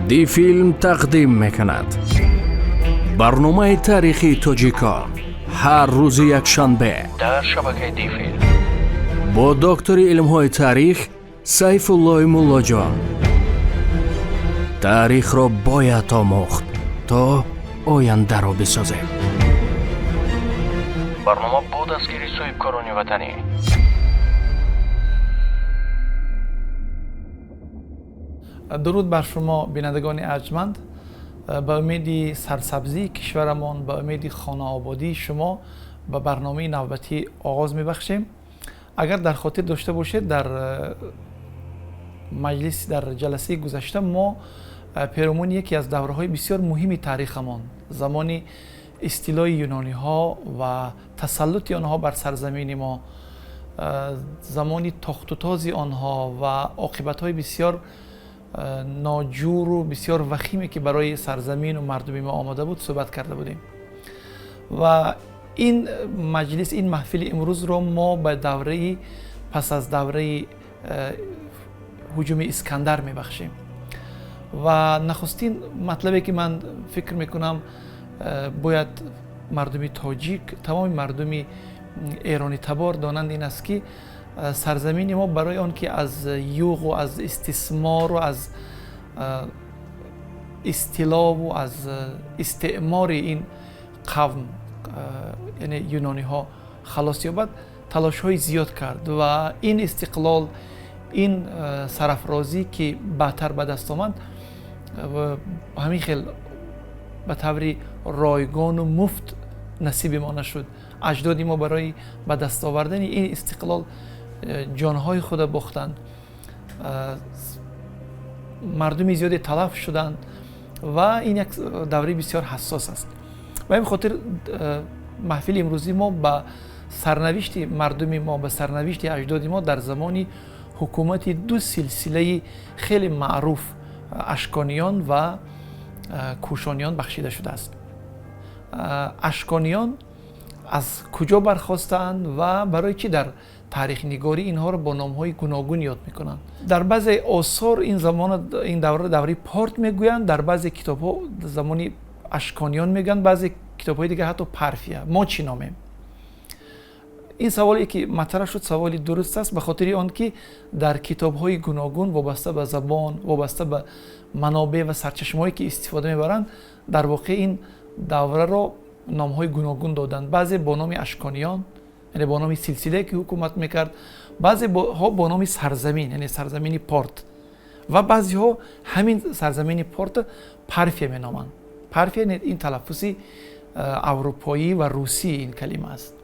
Дифилм тақдим мекунад барномаи таърихии тоҷикон ҳар рӯзи якшанбе дар шабакаи Дифилм бо доктори илмҳои таърих Сайфуллои Муллоҷон. Таърихро бояд омӯхт, то ояндаро бисозем. Барнома бо дастгирии соҳибкорони ватанӣ. Дуруд бар шумо, бинандагони арҷманд. Ба умеди сарсабзии кишварамон, ба умеди хонаободии шумо ба барномаи навбатӣ оғоз мебахшем. Агар дар хотир дошта бошед, дар маҷлис, дар ҷаласаи гузашта мо перомуни яке аз давраҳои бисёр муҳими таърихамон, замони истилои юнониҳо ва тасаллути онҳо бар сарзамини мо, замони тохтутози онҳо ва оқибатҳои бисёр ноҷуру бисёр вахиме, ки барои сарзамину мардуми мо омода буд, суҳбат карда будем. Ва ин маҷлис, ин маҳфили имрӯзро мо ба давраи пас аз давраи ҳуҷуми Искандар мебахшем. Ва нахустин матлабе, ки ман фикр мекунам, бояд мардуми тоҷик, тамоми мардуми эронитабор донанд, ин аст, ки сарзамини мо барои он ки аз юғу аз истисмору аз истилову аз истеъмори ин қавм, яъне юнониҳо, халос ёбад, талошҳои зиёд кард ва ин истиқлол, ин сарафрозӣ, ки баъдтар ба даст омад, ҳамин хел ба таври ройгону муфт насиби мо нашуд. Аҷдоди мо барои ба даст овардани ин истиқлол ҷонҳои худа бохтанд, мардуми зиёде талаф шуданд ва ин як давраи бисёр ҳассос аст. Ба ин хотир маҳфили имрӯзии мо ба сарнавишти мардуми мо, ба сарнавишти аҷдоди мо дар замони ҳукумати ду силсилаи хеле маъруф, ашкониён ва кушониён, бахшида шудааст. Ашкониён аз куҷо бархостаанд ва барои чӣ дар таърихнигорӣ инҳоро бо номҳои гуногун ёд мекунанд? Дар баъзе осор ин замон, ин давраро давраи Порт мегӯянд, дар баъзе китобҳо замони ашкониён мегӯянд, баъзе китобҳои дигар ҳатто Парфия. Мо чӣ номем? Ин саволе, ки матраҳ шуд, саволи дуруст аст, ба хотири он ки дар китобҳои гуногун вобаста ба забон, вобаста ба манобеъ ва сарчашмаҳое, ки истифода мебаранд, дар воқеъ ин давраро номҳои гуногун доданд. Баъзе бо номи ашкониён, яъне бо номи силсилае, ки ҳукумат мекард, баъзеҳо бо номи сарзамин, яъне сарзамини Порт, ва баъзеҳо ҳамин сарзамини Порт Парфия меноманд. Парфия ин талаффузи аврупоӣ ва русии ин калима аст.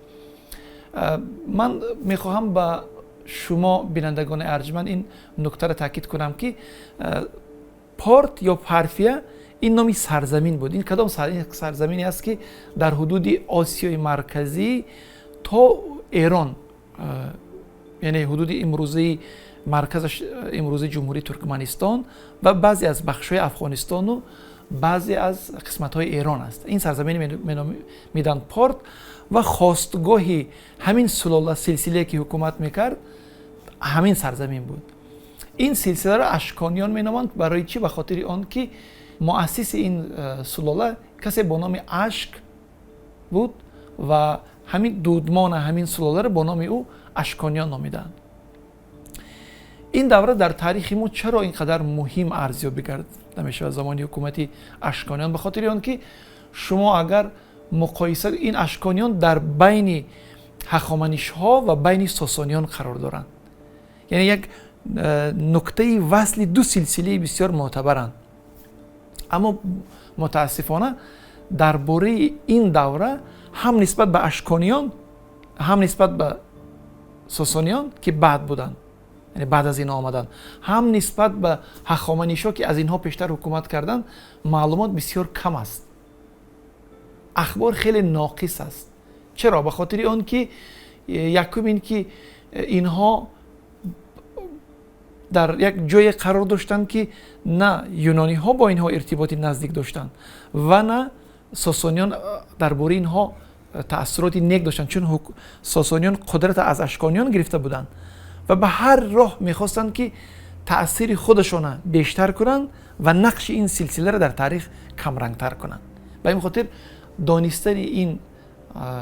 Ман мехоҳам ба шумо, бинандагони арҷманд, ин нуктаро таъкид кунам, ки Порт ё Парфия ин номи сарзамин буд. Ин кадом сарзамине аст, ки дар ҳудуди Осиёи Марказӣ то Эрон, яъне ҳудуди имрӯзаи марказаш имрӯзаи Ҷумҳурии Туркманистон ва баъзе аз бахшҳои Афғонистону баъзе аз қисматҳои Эрон аст. Ин сарзамин меданд Порт ва хостгоҳи ҳамин сулола, силсилае, ки ҳукумат мекард, ҳамин сарзамин буд. Ин силсиларо ашкониён меноманд. Барои чӣ? Ба хотири он ки муассиси ин сулола касе бо номи Ашк буд ва ҳамин дудмона, ҳамин сулоларо бо номи ӯ ашкониён номидаанд. Ин давра дар таърихи мо чаро ин қадар муҳим арзёбӣ карда мешавад, замони ҳукумати ашкониён? Ба хотири он ки шумо агар муқоиса, ин ашкониён дар байни ҳахоманишҳо ва байни сосониён қарор доранд, яъне як нуктаи васли ду силсилаи бисёр мӯътабаранд. Аммо мутаассифона дар бораи ин давра ҳам нисбат ба ашкониён, ҳам нисбат ба сосониён, ки баъд буданд, яъне баъд аз инҳо омаданд, ҳам нисбат ба ҳахоманишҳо, ки аз инҳо пештар ҳукумат карданд, маълумот бисёр кам аст, ахбор хеле ноқис аст. Чаро? Ба хотири он ки якум ин ки инҳо дар як ҷое қарор доштанд, ки на юнониҳо бо инҳо иртиботи наздик доштанд ва на сосониён дар бораи инҳо таассуроти нек доштанд, чун сосониён қудрата аз ашкониён гирифта буданд ва ба ҳар роҳ мехостанд, ки таъсири худашона бештар кунанд. Ва нақши ин силсиларо дар таърих камрангтар кунанд. Ба ин хотир донистани ин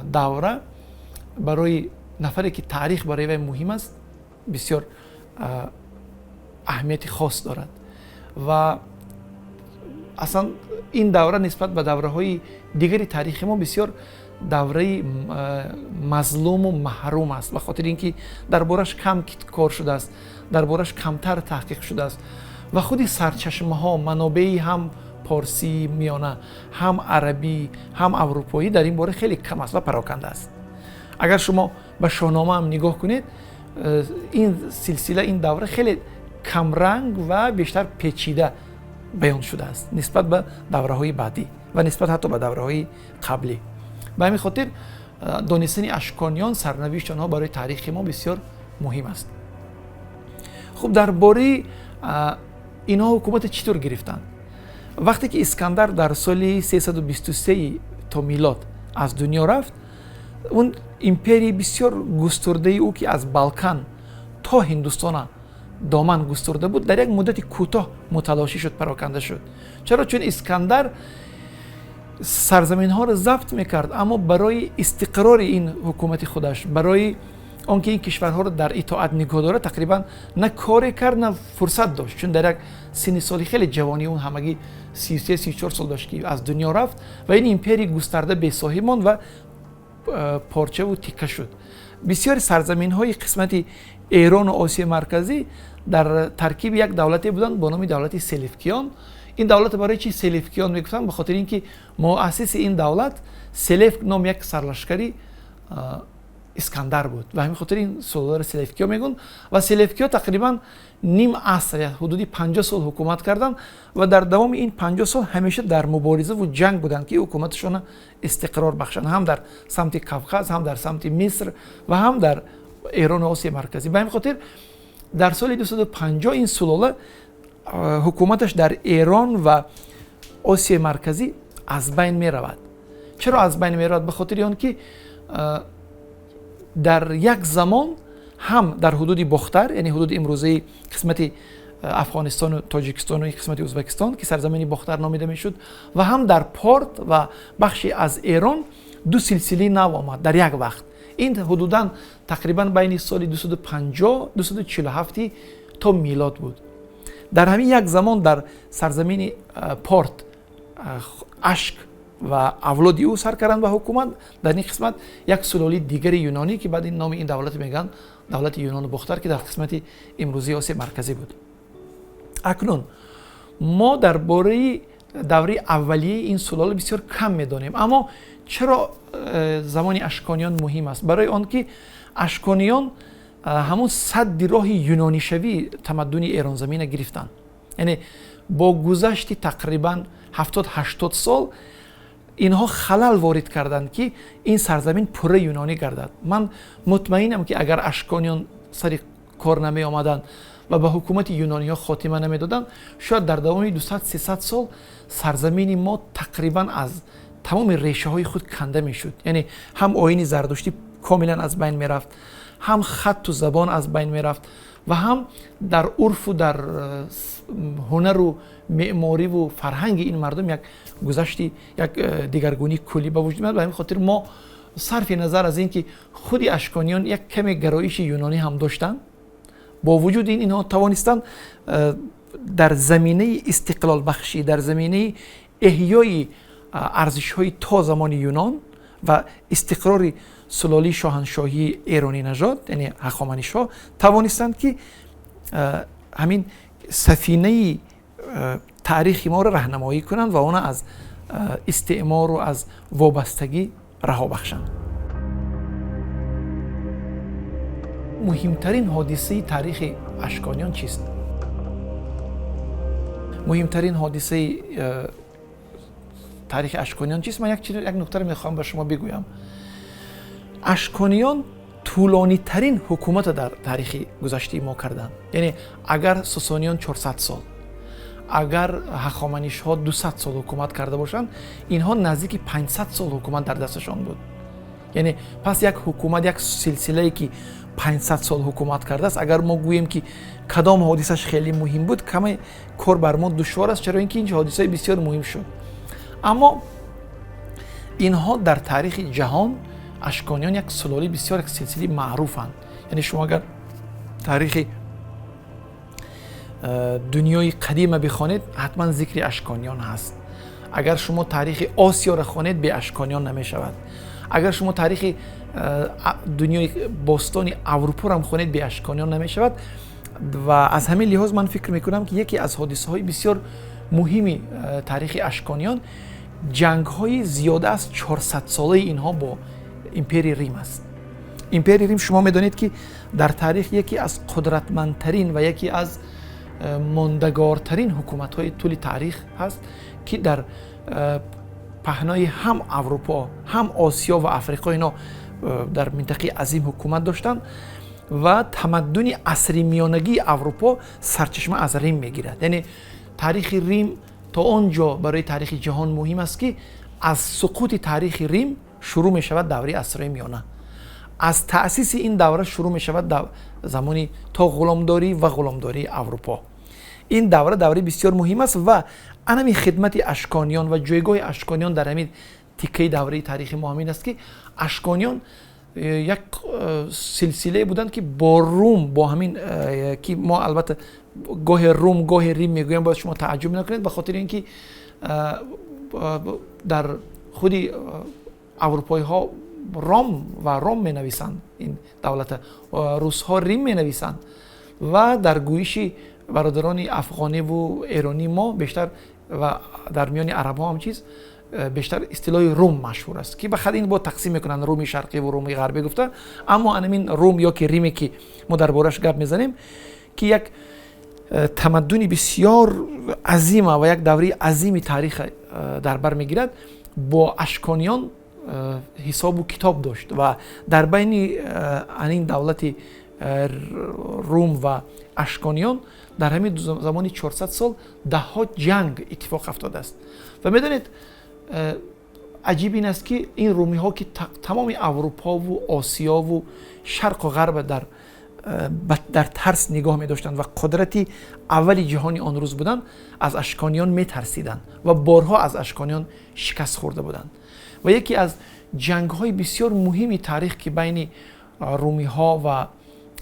давра барои нафаре, ки таърих барои вай муҳим аст, бисёр аҳамияти хос дорад. Ва аслан ин давра нисбат ба давраҳои дигари таърихи мо бисёр давраи мазлуму маҳрум аст, ба хотири ин ки дар бораш кам кор шудааст, дар бораш камтар таҳқиқ шудааст ва худи сарчашмаҳо, манобеи ҳам порсии миёна, ҳам арабӣ, ҳам аврупоӣ дар ин бора хеле кам аст ва пароканда аст. Агар шумо ба Шоҳнома ҳам нигоҳ кунед, ин силсила, ин давра хеле камранг ва бештар печида баён шудааст нисбат ба давраҳои баъдӣ ва нисбат ҳатто ба давраҳои қаблӣ. Ба ҳамин хотир донистани ашкониён, сарнавишти онҳо барои таърихи мо бисёр муҳим аст. Хуб, дар бораи инҳо ҳукумати чӣ тур гирифтанд? Вақте ки Искандар дар соли 323 то милод аз дунё рафт, он империяи бисёр густурдаи ӯ, ки аз Балкан то Ҳиндустона доман густурда буд, дар як муддати кӯтоҳ муталошӣ шуд, пароканда шуд. Чаро? Чун Искандар сарзаминҳоро забт мекард, аммо барои истиқрори ин ҳукумати худаш, барои он ки ин кишварҳоро дар итоат нигоҳ дорад, тақрибан на коре кард, на фурсат дошт, чун дар як синни соли хеле ҷавонӣ, он ҳамагӣ 33, 34 сол дошт, ки аз дунё рафт ва ин империяи густарда бесоҳиб монд ва порчаву тикка шуд. Бисёри сарзаминҳои қисмати Эрону Осиёи Марказӣ дар таркиби як давлате буданд бо номи давлати Селевкиён. Ин давлат барои чи Селевкиён мегуфтанд? Ба хотири ин ки муассиси ин давлат Селевк ном як сарлашкари Искандар буд. Ба ҳамин хотир ин сулоларо Селевкиё мегӯянд. Ва селевкиё тақрибан ним аср, ҳудуди 50 сол ҳукумат карданд ва дар давоми ин 50 сол ҳамеша дар муборизаву ҷанг буданд, ки ҳукуматашонро истиқрор бахшанд, ҳам дар самти Кавказ, ҳам дар самти Миср ва ҳам дар Эрону Осиёи Марказӣ. Ба ҳамин хотир дар соли 250 ин сулола ҳукуматаш дар Эрон ва Осиёи Марказӣ аз байн меравад. Чаро аз байн меравад? Ба хотири он ки дар як замон ҳам дар ҳудуди Бохтар, яъне ҳудуди имрӯзаи қисмати Афғонистону Тоҷикистону қисмати Ӯзбекистон, ки сарзамини Бохтар номида мешуд, ва ҳам дар Порт ва бахше аз Эрон ду силсилаи нав омад дар як вақт. Ин ҳудудан тақрибан байни соли 250, 247 то милод буд. Дар ҳамин як замон дар сарзамини Порт Ашк ва авлоди ӯ сар карданд ба ҳукумат, дар ин қисмат як сулолаи дигари юнонӣ, ки баъд ин номи ин давлат мегӯянд давлати Юнону Бохтар, ки дар қисмати имрӯзии Осиёи Марказӣ буд. Акнун мо дар бораи давраи аввалияи ин сулола бисёр кам медонем. Аммо чаро замони ашкониён муҳим аст? Барои он ки ашкониён ҳамун садди роҳи юнонишавии тамаддуни эронзамина гирифтанд. Яъне бо гузашти тақрибан 70-80 сол инҳо халал ворид карданд, ки ин сарзамин пурра юнонӣ гардад. Ман мутмаинам, ки агар ашкониён сари кор намеомаданд ва ба ҳукумати юнониҳо хотима намедоданд, шояд дар давоми 200, 300 сол сарзамини мо тақрибан аз тамоми решаҳои худ канда мешуд. Яъне ҳам оини зардуштӣ комилан аз байн мерафт, ҳам хатту забон аз байн мерафт ва ҳам дар урфу дар ҳунару меъмориву фарҳанги ин мардум як гузашти, як дигаргунии куллӣ ба вуҷуд меояд. Ба ҳамин хотир мо, сарфи назар аз ин ки худи ашкониён як каме гароиши юнонӣ ҳам доштанд, бо вуҷуди ин инҳо тавонистанд дар заминаи истиқлолбахшӣ, дар заминаи эҳёи арзишҳои то замони Юнон ва истиқрори сулолии шоҳаншоҳии эронӣ нажод, яъне ҳахоманишҳо, тавонистанд, ки ҳамин сафинаи таърихи моро раҳнамоӣ кунанд ва она аз истеъмору аз вобастагӣ раҳо бахшанд. Муҳимтарин ҳодисаи таърихи ашкониён чист? Муҳимтарин ҳодисаи таърихи ашкониён чист? Ман як нуктаро мехоҳам ба шумо бигӯям. Ашкониён тӯлонитарин ҳукуматро дар таърихи гузаштаи мо карданд. Яъне агар сосониён 400 сол, агар ҳахоманишҳо 200 сол ҳукумат карда бошанд, инҳо наздики 500 сол ҳукумат дар дасташон буд. Яъне пас як ҳукумат, як силсилае ки 500 сол ҳукумат кардааст, агар мо гӯем, ки кадом ҳодисаш хеле муҳим буд, каме кор бар мо душвор аст, чаро ин ки ин ҳодисаи бисёр муҳим шуд. Аммо инҳо дар таърихи ҷаҳон, ашкониён, як сулолаи бисёр, як силсилаи маъруфанд. Яъне шумо агар таърихи дунёи қадима бихонед, ҳатман зикри ашкониён ҳаст. Агар шумо таърихи Осиёро хонед, бе ашкониён намешавад. Агар шумо таърихи дунёи бостони Аврупоро ҳам хонед, бе ашкониён намешавад. Ва аз ҳамин лиҳоз ман фикр мекунам, ки яке аз ҳодисаҳои бисёр муҳими таърихи ашкониён ҷангҳои зиёда аз 400-солаи инҳо бо империяи Рим аст. Империяи Рим, шумо медонед, ки дар таърих яке аз қудратмандтарин ва яке аз мондагортарин ҳукуматҳои тӯли таърих ҳаст, ки дар паҳнои ҳам Аврупо, ҳам Осиё ва Африқо ино дар минтақаи азим ҳукумат доштанд ва тамаддуни асри миёнагии Аврупо сарчашма аз Рим мегирад. Яъне таърихи Рим то он ҷо барои таърихи ҷаҳон муҳим аст, ки аз суқути таърихи Рим шурӯъ мешавад давраи асрҳои миёна, аз таъсиси ин давра шурӯъ мешавад замони то ғуломдорӣ ва ғуломдории Аврупо. Ин давра давраи бисёр муҳим аст ва анами хидмати ашкониён ва ҷойгоҳи ашкониён дар ҳамин тиккаи давраи таърихи мо ҳамин аст, ки ашкониён як силсилае буданд, ки бо Рум, бо ҳамин ки мо албатта гоҳе Рум, гоҳе Рим мегӯям, бояд шумо тааҷҷуб накунед, ба хотири ин ки дар худи аврупоиҳо Ром ва Ром менависанд ин давлата, русҳо Рим менависанд ва дар гӯиши бародарони афғониву эронии мо бештар ва дар миёни арабҳо ҳам чиз бештар истилоҳи Рум машҳур аст, ки ба хад ин бо тақсим мекунанд, Руми шарқӣ ва Руми ғарбӣ гуфта. Аммо анамин Рум ё ки Риме, ки мо дар борааш гап мезанем, ки як тамаддуни бисёр азима ва як давраи азими таърих дар бар мегирад, бо ашкониён ҳисобу китоб дошт ва дар байни анин давлати Рум ва ашкониён дар ҳамин замони 400 сол даҳҳо ҷанг иттифоқ афтодааст. Ва медонед, аҷиб ин аст, ки ин румиҳо, ки тамоми Аврупову Осиёву шарқу ғарба дар тарс нигоҳ медоштанд ва қудрати аввали ҷаҳони он рӯз буданд, аз ашкониён метарсиданд ва борҳо аз ашкониён шикаст хӯрда буданд. Ва яке аз ҷангҳои бисёр муҳими таърих, ки байни румиҳо ва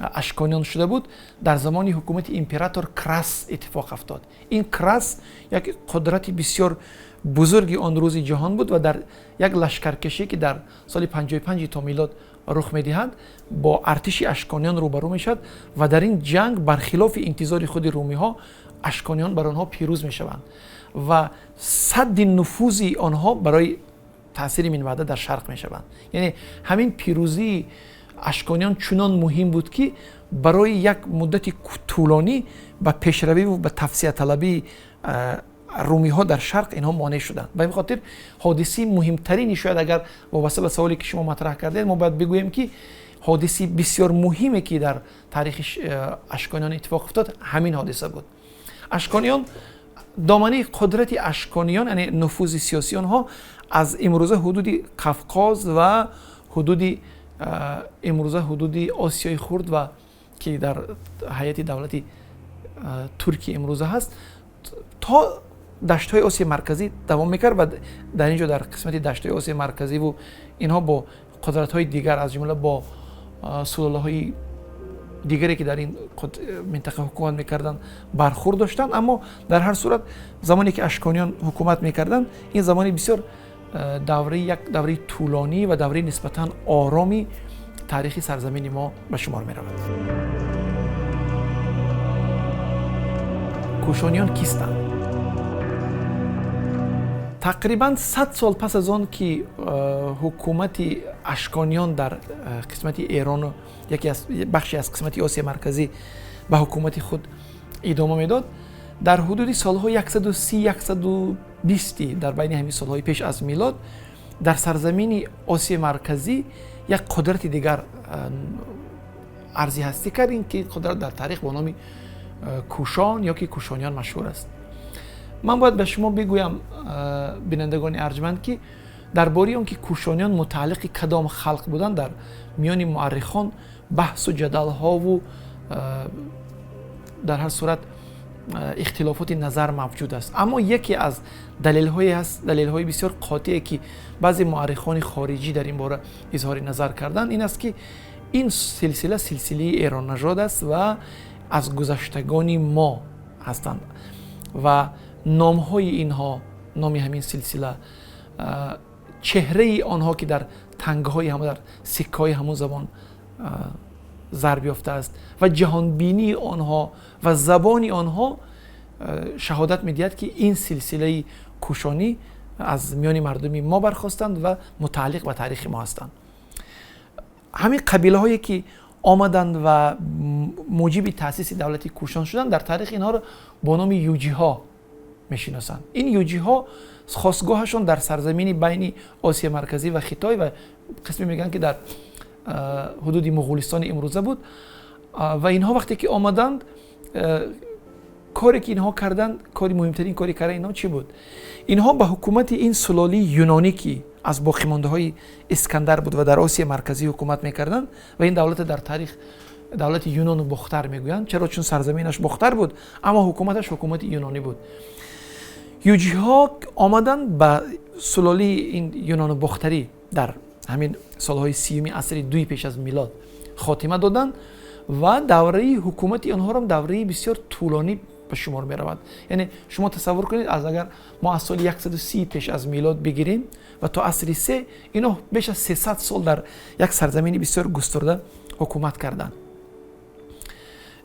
ашкониён шуда буд, дар замони ҳукумати император Крас иттифоқ афтод. Ин Крас як қудрати бисёр бузурги он рӯзи ҷаҳон буд ва дар як лашкаркашӣ, ки дар соли 55 то милод рух медиҳад, бо артиши ашкониён рӯбарӯ мешавад ва дар ин ҷанг, бархилофи интизори худи румиҳо, ашкониён бар онҳо пирӯз мешаванд ва садди нуфузи онҳо барои таъсири минбаъда дар шарқ мешаванд. Яъне ҳамин пирӯзии ашкониён чунон муҳим буд, ки барои як муддати тӯлонӣ ба пешравиву ба тавсеаталабии румиҳо дар шарқ инҳо монеъ шуданд. Ба ин хотир ҳодисаи муҳимтарини, шояд агар вобаста ба саволе, ки шумо матраҳ кардед, мо бояд бигӯем, ки ҳодисаи бисёр муҳиме, ки дар таърихи ашкониён иттифоқ афтод, ҳамин ҳодиса буд. Ашкониён, доманаи қудрати ашкониён, яъне нуфузи сиёсии онҳо, аз имрӯза ҳудуди Қавқоз ва ҳудуди имрӯза ҳудуди Осиёи Хурд ва ки дар ҳайати давлати Туркия имрӯза ҳаст, то даштҳои Осиёи Марказӣ давом мекард. Ва дар ин ҷо, дар қисмати даштҳои Осиёи Марказиву инҳо, бо қудратҳои дигар, аз ҷумла бо сулолаҳои дигаре, ки дар ин минтақа ҳукумат мекарданд, бархӯрд доштанд. Аммо дар ҳар сурат, замоне ки ашкониён ҳукумат мекарданд, ин замони бисёр давраи, як давраи тӯлонӣ ва давраи нисбатан ороми таърихи сарзамини мо ба шумор меравад. Кушониён кистанд? Тақрибан 100 сол пас аз он ки ҳукумати ашкониён дар қисмати Эрону яке аз бахше аз қисмати Осиёи Марказӣ ба ҳукумати худ идома медод, дар ҳудуди солҳои 130, 120, дар байни ҳамин солҳои пеш аз милод, дар сарзамини Осиёи Марказӣ як қудрати дигар арзи ҳастӣ кард, ин ки қудрат дар таърих бо номи Кушон ё ки кушониён машҳур аст. Ман бояд ба шумо бигӯям, бинандагони арҷманд, ки дар бораи он ки кушониён мутааллиқи кадом халқ буданд, дар миёни муаррихон Баҳсу ҷадалҳову дар ҳар сурат ихтилофоти назар мавҷуд аст, аммо яке аз далелҳое ҳаст, далелҳои бисёр қотие, ки баъзе муаррихони хориҷӣ дар ин бора изҳори назар карданд, ин аст, ки ин силсила силсилаи эроннажод аст ва аз гузаштагони мо ҳастанд ва номҳои инҳо, номи ҳамин силсила, чеҳраи онҳо, ки дар тангаҳои ҳам, дар сиккаҳои ҳамон замон зарб ёфтааст, ва ҷаҳонбинии онҳо ва забони онҳо шаҳодат медиҳад, ки ин силсилаи кушонӣ аз миёни мардуми мо бархостанд ва мутааллиқ ба таърихи мо ҳастанд. Ҳамин қабилаҳое, ки омаданд ва муҷиби таъсиси давлати Кушон шуданд, дар таърих инҳоро бо номи юҷиҳо мешиносанд. Ин юҷиҳо хосгоҳашон дар сарзамини байни Осиёи Марказӣ ва Хитой ва қисме мегӯянд, ки дар ҳудуди Муғулистони имрӯза буд. Ва инҳо вақте ки омаданд, коре ки инҳо карданд, кори муҳимтарин коре карда инҳо чӣ буд? Инҳо ба ҳукумати ин сулолии юнонӣ, ки аз боқимондаҳои Искандар буд ва дар Осиёи Марказӣ ҳукумат мекарданд, ва ин давлата дар таърих давлати Юнону Бохтар мегӯянд. Чаро? Чун сарзаминаш Бохтар буд, аммо ҳукуматаш ҳукумати юнонӣ буд. Юҷиҳо омаданд, ба сулолии ин юнону бохтарӣ дар ҳамин солҳои 30-уми асри дуи пеш аз милод хотима доданд ва давраи ҳукумати онҳоро давраи бисёр тӯлонӣ ба шумор меравад. Яъне шумо тасаввур кунед, аз агар мо аз соли 130 пеш аз милод бигирем ва то асри се, ино беш аз 300 сол дар як сарзамини бисёр густурда ҳукумат карданд.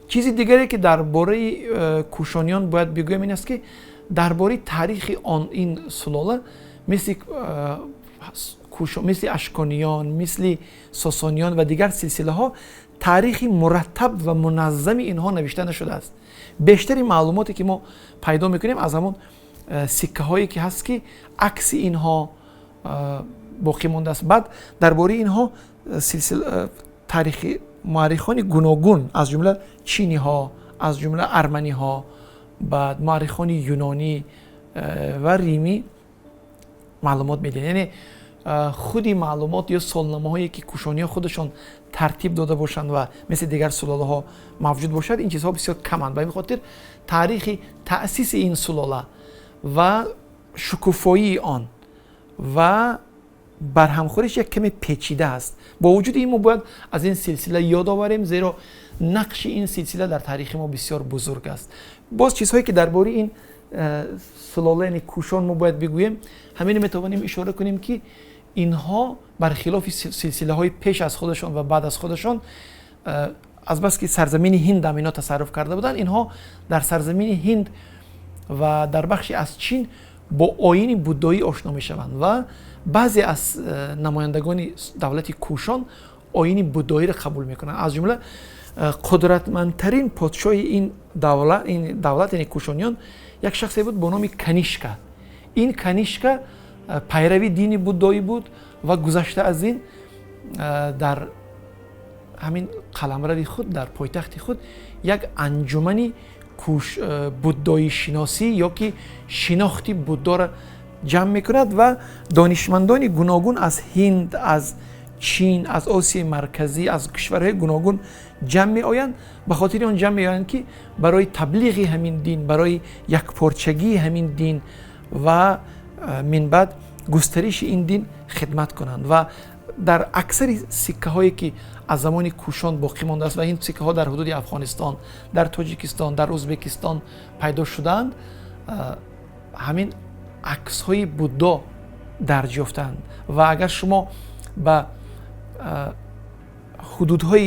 Чизи дигаре, ки дар бораи кушониён бояд бигӯям, ин аст, ки дар бораи таърихи он ин сулола мисли ашкониён, мисли сосониён ва дигар силсилаҳо таърихи мураттаб ва муназзами инҳо навишта нашудааст. Бештари маълумоте, ки мо пайдо мекунем, аз ҳамон сиккаҳое ки ҳаст, ки акси инҳо боқӣ мондааст. Баъд дар бораи инҳо таърихи муаррихони гуногун, аз ҷумла чиниҳо, аз ҷумла арманиҳо, баъд муаррихони юнонӣ ва римӣ маълумот медиҳанд. Яъне худи маълумот ё солномаҳое, ки кушониҳо худашон тартиб дода бошанд ва мисли дигар сулолаҳо мавҷуд бошад, ин чизҳо бисёр каманд. Ба ин хотир таърихи таъсиси ин сулола ва шукуфоии он ва барҳамхӯриш як каме печида аст. Бо вуҷуди ин мо бояд аз ин силсила ёд оварем, зеро нақши ин силсила дар таърихи мо бисёр бузург аст. Боз чизҳое, ки дар бораи ин сулола, яъне кушон, мо бояд бигӯем, ҳамино метавонем ишора кунем, ки инҳо бархилофи силсилаҳои пеш аз худашон ва баъд аз худашон, азбаски сарзамини Ҳинд ҳам инҳо тасарруф карда буданд, инҳо дар сарзамини Ҳинд ва дар бахши аз Чин бо оини буддоӣ ошно мешаванд ва баъзе аз намояндагони давлати Кушон оини буддоиро қабул мекунанд. Аз ҷумла қудратмандтарин подшоҳи ин давлат, яъне кушониён, як шахсе буд бо номи Канишка. Ин Канишка пайрави дини буддоӣ буд ва гузашта аз ин дар ҳамин қаламрави худ, дар пойтахти худ як анҷумани буддоишиносӣ ё ки шинохти буддоро ҷамъ мекунад ва донишмандони гуногун аз Ҳинд, аз Чин, аз Осиёи Марказӣ, аз кишварҳои гуногун ҷамъ меоянд. Ба хотири он ҷамъ меоянд, ки барои таблиғи ҳамин дин, барои якпорчагии ҳамин дин ва минбаъд густариши ин дин хидмат кунанд. Ва дар аксари сиккаҳое, ки аз замони Кушон боқӣ мондааст, ва ин сиккаҳо дар ҳудуди Афғонистон, дар Тоҷикистон, дар Ӯзбекистон пайдо шудаанд, ҳамин аксҳои Буддо дарҷ ёфтаанд. Ва агар шумо ба ҳудудҳои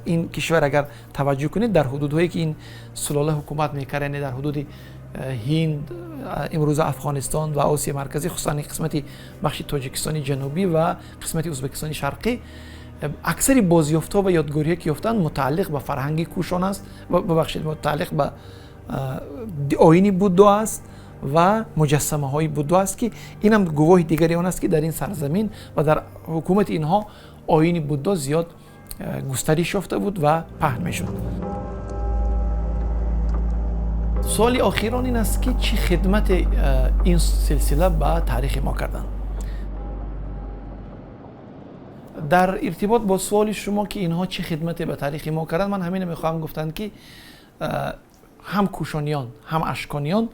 ин кишвар агар таваҷҷӯҳ кунед, дар ҳудудҳое, ки ин сулола ҳукумат мекард, яъне дар ҳудуди Ҳинд, имрӯза Афғонистон ва Осиёи Марказӣ, хусусан қисмати бахши Тоҷикистони Ҷанубӣ ва қисмати Ӯзбекистони Шарқӣ, аксари бозёфтҳо ва ёдгориҳое, ки ёфтанд, мутааллиқ ба фарҳанги кушон аст, бубахшед, мутааллиқ ба оини Буддо аст ва муҷассамаҳои Буддо аст, ки инам гувоҳи дигари он аст, ки дар ин сарзамин ва дар ҳукумати инҳо оини Буддо зиёд густариш ёфта буд ва паҳн мешуд. Суоли охирон ин аст, ки чӣ хидмате ин силсила ба таърихи мо карданд. Дар иртибот бо суоли шумо, ки инҳо чӣ хидмате ба таърихи мо карданд, ман ҳаминро мехоҳам гуфтанд, ки ҳам кушониён, ҳам ашкониён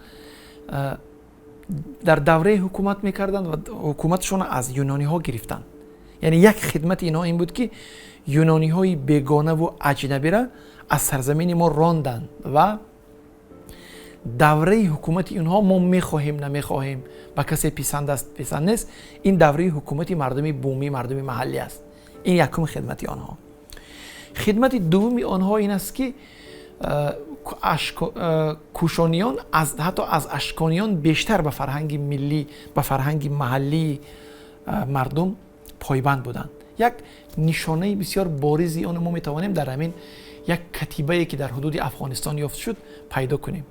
дар давраи ҳукумат мекарданд ва ҳукуматшонро аз юнониҳо гирифтанд. Яъне як хидмати инҳо ин буд, ки юнониҳои бегонаву аҷнабиро аз сарзамини мо ронданд ва давраи ҳукумати инҳо, мо мехоҳем, намехоҳем, ба касе писанд аст, писанд нест, ин давраи ҳукумати мардуми бумӣ, мардуми маҳаллӣ аст. Ин якум хидмати онҳо. Хидмати дуввуми онҳо ин аст, ки кушониён ҳатто аз ашкониён бештар ба фарҳанги миллӣ, ба фарҳанги маҳаллии мардум пойбанд буданд. Як нишонаи бисёр боризи онро мо метавонем дар ҳамин як катибае, ки дар ҳудуди Афғонистон ёфт шуд, пайдо кунем.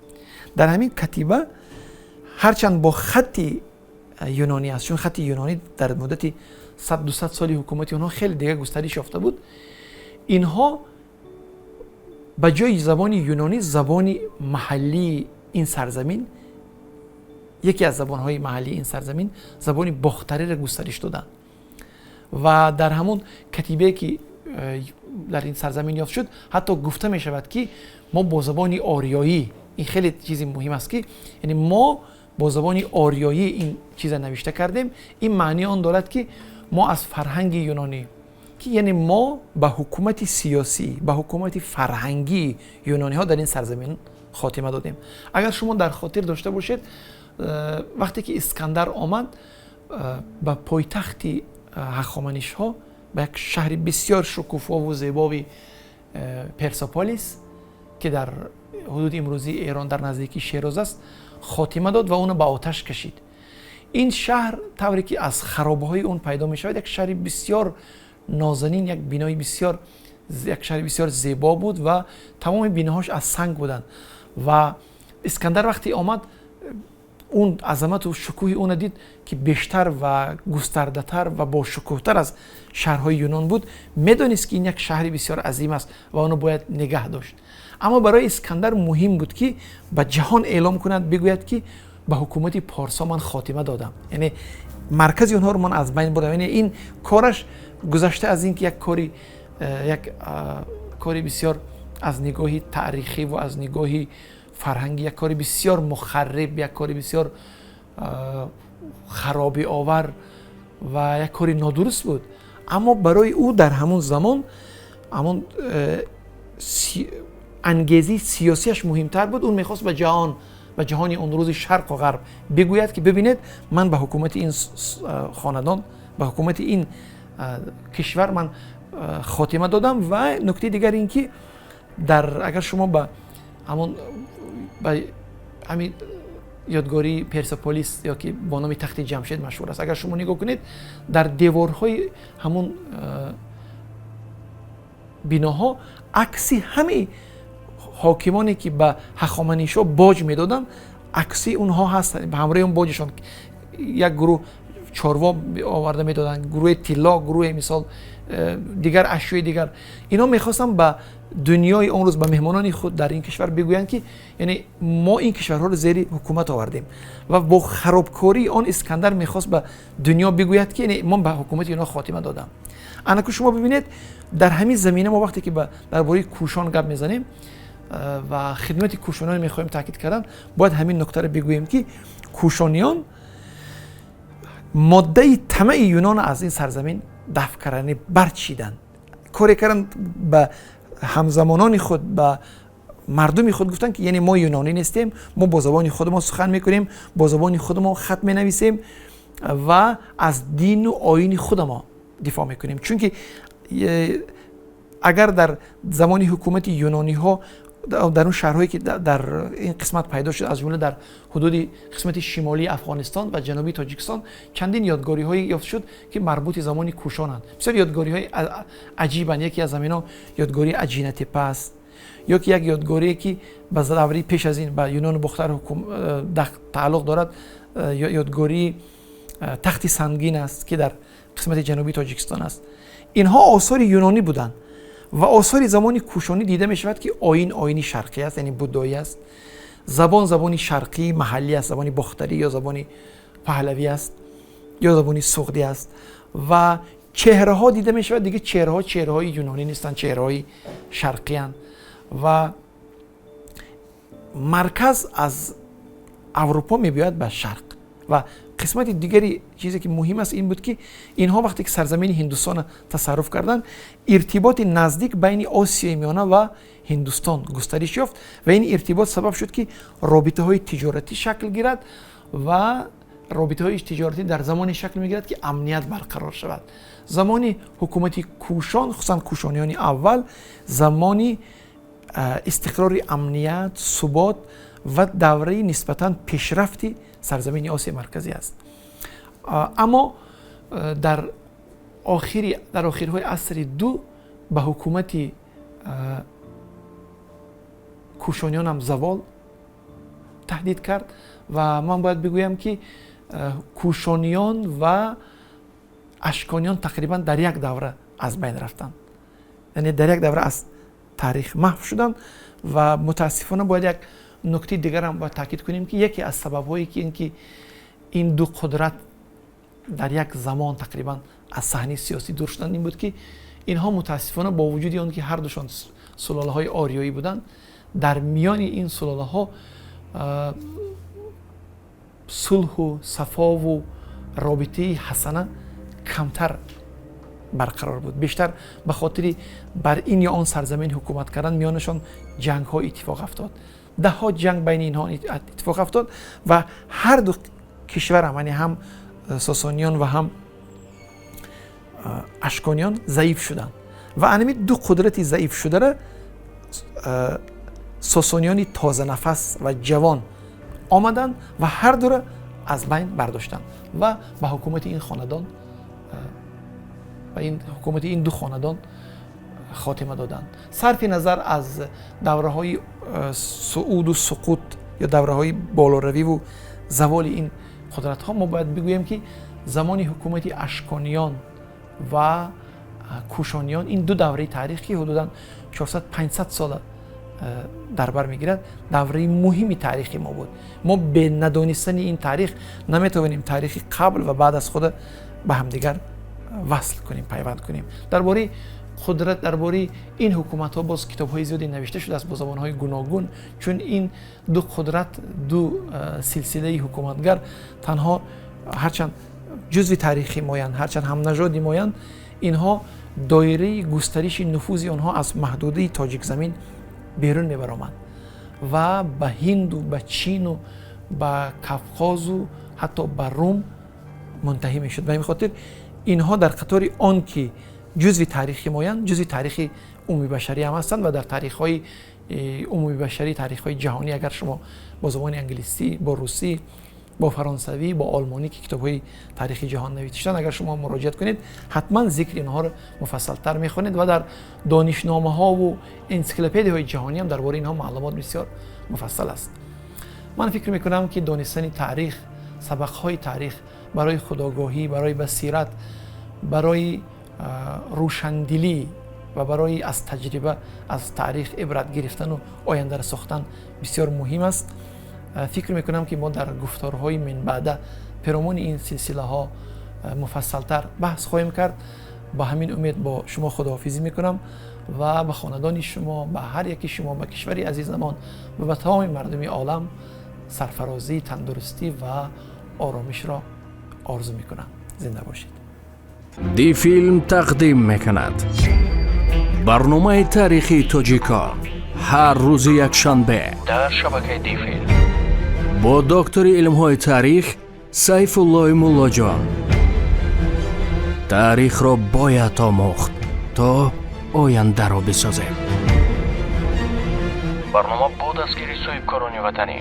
Дар ҳамин катиба, ҳарчанд бо хатти юнонӣ аст, чун хатти юнонӣ дар муддати 100-200 соли ҳукумати онҳо хеле дигар густариш ёфта буд, инҳо ба ҷои забони юнонӣ забони маҳаллии ин сарзамин, яке аз забонҳои маҳаллии ин сарзамин, забони бохтариро густариш доданд. Ва дар ҳамон катибае, ки дар ин сарзамин ёфт шуд, ҳатто гуфта мешавад, ки мо бо забони ориёӣ, ин хеле чизи муҳим аст, ки яъне мо бо забони ориёӣ ин чиза навишта кардем. Ин маънии он дорад, ки мо аз фарҳанги юнонӣ, ки яъне мо ба ҳукумати сиёсӣ, ба ҳукумати фарҳангии юнониҳо дар ин сарзамин хотима додем. Агар шумо дар хотир дошта бошед, вақте ки Искандар омад ба пойтахти ҳахоманишҳо, ба як шаҳри бисёр шукуфову зебои Персополис, ки дар ҳудуди имрӯзии Эрон дар наздикии Шероз аст, хотима дод ва онро ба оташ кашид. Ин шаҳр, тавре ки аз харобаҳои он пайдо мешавад, як шаҳри бисёр нозанин, як бинои бисёр, як шаҳри бисёр зебо буд ва тамоми биноҳош аз санг буданд. Ва Искандар вақте омад, он азамату шукӯҳи онро дид, ки бештар ва густардатар ва бошукӯҳтар аз шаҳрҳои Юнон буд, медонист, ки ин як шаҳри бисёр азим аст ва онро бояд нигаҳ дошт. Аммо барои Искандар муҳим буд, ки ба ҷаҳон эълом кунад, бигӯяд, ки ба ҳукумати порсо ман хотима додам, яъне маркази онҳоро ман аз байн бурдам. Яъне ин кораш, гузашта аз ин ки як кори бисёр аз нигоҳи таърихӣ ва аз нигоҳи фарҳангӣ як кори бисёр мухарриб, як кори бисёр харобиовар ва як кори нодуруст буд, аммо барои ӯ дар ҳамон замон ҳамон ангезаи сиёсиаш муҳимтар буд. Ӯ мехост ба ҷаҳон, ба ҷаҳони он рӯзи шарқу ғарб бигӯяд, ки бибинед, ман ба ҳукумати ин хонадон, ба ҳукумати ин кишвар ман хотима додам. Ва нуктаи дигар ин ки дар агар шумо ба ҳамон, ба ҳамин ёдгории Персополис, ё ки бо номи Тахти Ҷамшед машҳур аст, агар шумо нигоҳ кунед, дар деворҳои ҳамон биноҳо акси ҳамаи ҳокимоне, ки ба ҳахоманишҳо боҷ медоданд, акси онҳо ҳаст. Ба ҳамроҳи он боҷашон як гурӯҳ чорво оварда медоданд, гурӯҳи тилло, гурӯҳи мисол дигар ашёи дигар. Инҳо мехостанд ба дунёи он рӯз, ба меҳмонони худ дар ин кишвар бигӯянд, ки яъне мо ин кишварҳоро зери ҳукумат овардем. Ва бо харобкории он Искандар мехост ба дунё бигӯяд, ки яъне мо ба ҳукумати инҳо хотима додам. Анаку шумо бибинед, дар ҳамин замина мо вақте ки дар бораи кушон гап мезанем ва хидмати кушониён мехоҳем таъкид кардан, бояд ҳамин нуктаро бигӯем, ки кушониён моддаи тамаи юнонро аз ин сарзамин дафъ карданд, барчиданд, коре карданд, ба ҳамзамонони худ, ба мардуми худ гуфтанд, ки яъне мо юнонӣ нестем, мо бо забони худамон сухан мекунем, бо забони худамон хат менависем ва аз дину оини худамо дифоъ мекунем. Чунки агар дар замони ҳукумати юнониҳо дар он шаҳрҳое, ки дар ин қисмат пайдо шуд, аз ҷумла дар ҳудуди қисмати шимолии Афғонистон ва ҷанубии Тоҷикистон, чандин ёдгориҳое ёфт шуд, ки марбути замони кушонанд. Бисёр ёдгориҳои аҷибанд. Яке аз ҳаминҳо ёдгории Аҷинатепа аст, ё ки як ёдгорие, ки ба давраи пеш аз ин, ба Юнону Бохтар тааллуқ дорад, ёдгории Тахти Сангин аст, ки дар қисмати ҷанубии Тоҷикистон аст. Инҳо осори юнонӣ буданд ва осори замони кушонӣ дида мешавад, ки оин оини шарқӣ аст, яъне буддоӣ аст, забон забони шарқии маҳаллӣ аст, забони бохтарӣ ё забони паҳлавӣ аст ё забони суғдӣ аст ва Чеҳраҳо дида мешавад, дига чеҳраҳо чеҳраҳои юнонӣ нестанд, чеҳраҳои шарқиянд ва марказ аз Аврупо мебиёяд ба шарқ. Ва қисмати дигари чизе ки муҳим аст, ин буд, ки инҳо вақте ки сарзамини Ҳиндустонро тасарруф карданд, иртиботи наздик байни Осиёи Миёна ва Ҳиндустон густариш ёфт ва ин иртибот сабаб шуд, ки робитаҳои тиҷоратӣ шакл гирад. Ва робитаҳои тиҷоратӣ дар замоне шакл мегирад, ки амният барқарор шавад. Замони ҳукумати Кушон, хусусан кушониёни аввал, замони истиқрори амният, субот ва давраи нисбатан пешрафти сарзамини Осиёи Марказӣ аст. Аммо дар охирҳои асри ду ба ҳукумати кушониёнам завол таҳдид кард. Ва ман бояд бигӯям, ки кушониён ва ашкониён тақрибан дар як давра аз байн рафтанд, яъне дар як давра аз таърих маҳв шуданд. Ва мутаассифона бояд як нуктаи дигарам бояд таъкид кунем, ки яке аз сабабҳое ки ин ки ин ду қудрат дар як замон тақрибан аз саҳнаи сиёсӣ дур шуданд, ин буд, ки инҳо мутаассифона бо вуҷуди он ки ҳардушон сулолаҳои ориёӣ буданд, дар миёни ин сулолаҳо сулҳу сафову робитаи ҳасана камтар барқарор буд. Бештар ба хотири бар ин ё он сарзамин ҳукумат кардан миёнашон ҷангҳо иттифоқ афтод. Даҳҳо ҷанг байни инҳо иттифоқ афтод ва ҳар ду кишварам, яъне ҳам Сосониён ва ҳам ашкониён, заиф шуданд. Ва анами ду қудрати заиф шудара сосониёни тозанафас ва ҷавон омаданд ва ҳар дуро аз байн бардоштанд ва ба ҳукумати ин хонадон, ба ин ҳукумати ин ду хонадон хотима доданд. Сарфи назар аз давраҳои сууду суқут ё давраҳои болоравиву заволи ин қудратҳо, мо бояд бигӯем, ки замони ҳукумати ашкониён ва кушониён, ин ду давраи таърих, ки ҳудудан 400-500 сола дар бар мегирад, давраи муҳими таърихи мо буд. Мо бе надонистани ин таърих наметавонем таърихи қабл ва баъд аз худа ба ҳамдигар васл кунем, пайванд кунем. Дар бораи қудрат, дар бораи ин ҳукуматҳо боз китобҳои зиёде навишта шудааст бо забонҳои гуногун, чун ин ду қудрат, ду силсилаи ҳукуматгар танҳо ҳарчанд ҷузви таърихи моянд, ҳарчанд ҳамнажоди моянд, инҳо доираи густариши нуфузи онҳо аз маҳдудаи Тоҷикзамин берун мебаромад ва ба Ҳинду ба Чину ба Кавқозу ҳатто ба Рум мунтаҳӣ мешуд. Ба ҳамин хотир инҳо дар қатори он ки ҷузви таърихи моянд, ҷузви таърихи умумибашарӣ ҳам ҳастанд. Ва дар таърихҳои умумибашарӣ, таърихҳои ҷаҳонӣ, агар шумо бо забони англисӣ, бо русӣ, бо фаронсавӣ, бо олмонӣ, ки китобҳои таърихи ҷаҳон навишта шуданд, агар шумо муроҷиат кунед, ҳатман зикри инҳоро муфассалтар мехонед. Ва дар донишномаҳову энсиклопедияҳои ҷаҳонӣ ҳам дар бораи инҳо маълумот бисёр муфассал аст. Ман фикр мекунам, ки донистани таърих, сабақҳои таърих барои худогоҳӣ, барои басират, барои рӯшандилӣ ва барои аз таҷриба, аз таърих ибрат гирифтану ояндаро сохтан бисёр муҳим аст. Фикр мекунам, ки мо дар гуфторҳои минбаъда перомони ин силсилаҳо муфассалтар баҳс хоҳем кард. Ба ҳамин умед бо шумо худоҳофизӣ мекунам ва ба хонадони шумо, ба ҳар яки шумо, ба кишвари азизамон ва ба тамоми мардуми олам сарфарозӣ, тандурустӣ ва оромишро орзу мекунам. Зинда бошед. Дифилм тақдим мекунад барномаи таърихии тоҷикон ҳар рӯзи якшанбе дар шабакаи Дифилм бо доктори илмҳои таърих Сайфуллои Муллоҷон. Таърихро бояд омӯхт, то ояндаро бисозем. Барнома бо дастгирии соҳибкорони ватанӣ.